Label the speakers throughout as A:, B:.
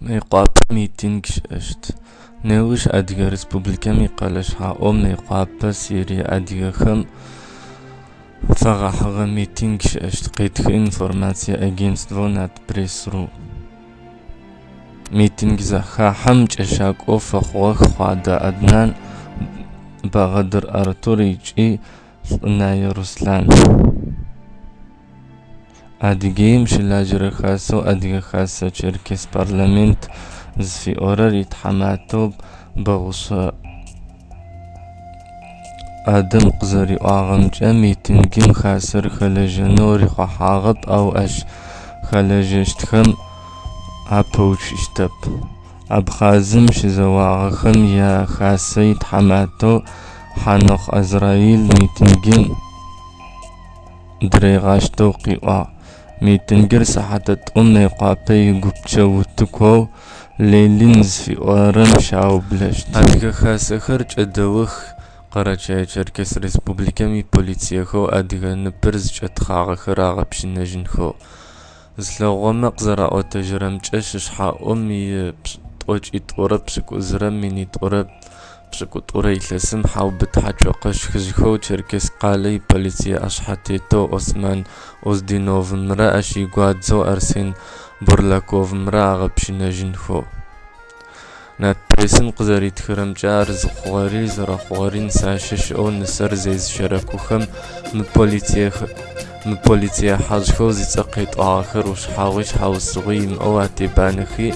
A: Мыекъуапэ митинг щыӏэщт. Неущ Адыгэ Республикэм икъэлэ шъхьаӏэу Мыекъуапэ Сирие адыгэхэм фэгъэхьыгъэ митинг щыӏэщт, къетхы информацие агентствэу Натпресс.ру. Митинг зэхахьэм кӏэщакӏо фэхъугъэх Хъуадэ Аднан, Бэгъэдыр Артур ыкӏи Лӏынае Руслъан. Адыгеим щылажьэрэ хасэу Адыгэ Хасэ Черкес Парламент зыфиӏорэр итхьаматэу Бэгъушъэ Адэм къызэриӏуагъэмкӏэ, митингым хасэр хэлэжьэнэу рихъухьагъэп, ау ащ хэлэжьэщтхэм апэуцущтэп. Абхъазым щызэуагъэхэм я Хасэ итхьаматэу Хьанэхъу Азраил митингым дырегъаштэу къыӏуагъ. Митингыр сыхьат тӏум Мыекъуапэ игупчэ утыкоу Ленин зыфиӏорэм щаублэщт. Адыгэ хасэхэр кӏэдэух Къэрэчэе-Черкес Республикэм иполициехэу адыгэ ныпыр зыкӏэтхагъэхэр агъэпщынэжьынхэу. Зылъэгъугъэмэ къызэраӏотэжьырэмкӏэ, шышъхьэӏум и 90 2090 илъэсым Хьаубыт Хьацокъэ шхыжьхэу Черкесск къалэ иполицие ӏэшъхьэтетэу Осман Оздиновымрэ ащ игуадзэу Арсен Бурлаковымрэ агъэпщынэжьынхэу. Натпрессым къызэритхырэмкӏэ, ар зыхъугъэри зэрэхъугъэри нысащэ щыӏэу нысэр зезыщэрэ кухэм мы полицие хьажъхэу зицӏэ къетӏуагъэхэр ушъхьагъуи шъхьаусыгъуи имыӏэу атебанэхи,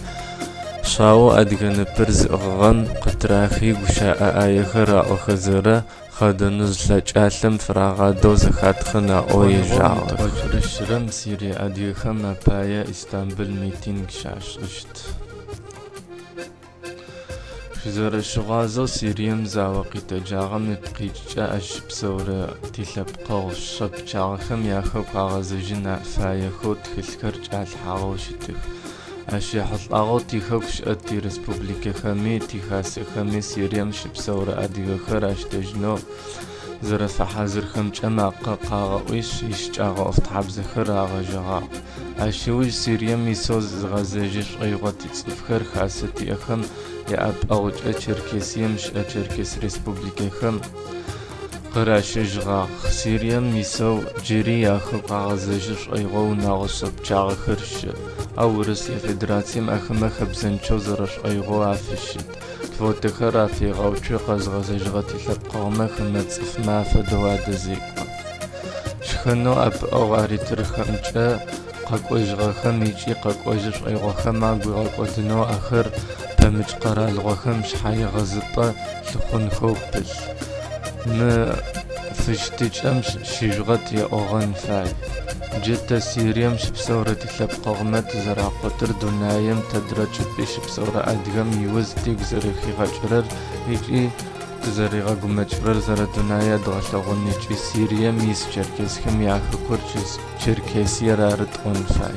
A: шъаоу адыгэ ныпыр зыӏыгъыгъэм къытырахи гущыӏэ ӏаехэр раӏохэзэрэ хъэдэныжъ лъэкӏалъэм фырагъадэу зэхатхъын аӏоу ежьагъэх. 31-рэм Сирие адыгэхэм апае Истамбыл митинг щашӏыщт. Шъузэрэщыгъуазэу Сирием зао къитэджагъэм ыпкъ къикӏыкӏэ ащ щыпсэурэ тилъэпкъэгъу шъэ пчъагъэхэм яхэку агъэзэжьын фаехэу тхылъхэр кӏалъхьагъэу щытых. Ащ ехьылӏагъэу тихэку щыӏэ тиреспубликэхэми, тихасэхэми Сирием щыпсэурэ адыгэхэр аштэжьынэу зэрэфэхьазырхэмкӏэ макъэ къагъэӏуишъ, ищыкӏагъэ ӏофтхьабзэхэр рагъэжьэгъагъ. Ащ ыуж Сирием исэу зыгъэзэжьы шӏоигъо тицӏыфхэр хасэ тиӏэхэм яӏэпыӏэгъукӏэ Черкесием щыӏэ Черкес республикэхэм къыращэжьыгъагъ. Сирием исэу джыри яхэку къагъэзэжьы шӏоигъо унагъо шъэ пчъагъэхэр щыӏ. Ау Урысые Федерацием ахэмэ хэбзэнчъэу зэрэшӏоигъоу афыщыт. Квотэхэр афегъэуцу, къэзыгъэзэжьыгъэ тилъэпкъэгъумэ хымэ цӏыфмэ афэдэу адэзекӏо. Шхэнэу ӏэпыӏэгъу аритырэхэмкӏэ къэкӏожьыгъэхэм ыкӏи къэкӏожьы шӏоигъохэм агу ыгъэкӏодынэу ахэр пэмыкӏ къэралыгъохэм шъхьэегъэзыпӏэ лъыхъунхэу пылъ. Мы фыщытыкӏэм щыжъугъэт еӏогъэн фай. Джы тэ Сирием щыпсэурэ тилъэпкъэгъумэ тызэракъотыр дунаем тэдрэ чӏыпӏи щыпсэурэ адыгэм иуз тыгу зэрэхигъэкӏырэр ыкӏи тызэригъэгумэкӏырэр зэрэдунае дгъэлъэгъун ыкӏи Сирием ис черкесхэм яхэкур Черкесиер ары тӏон фай.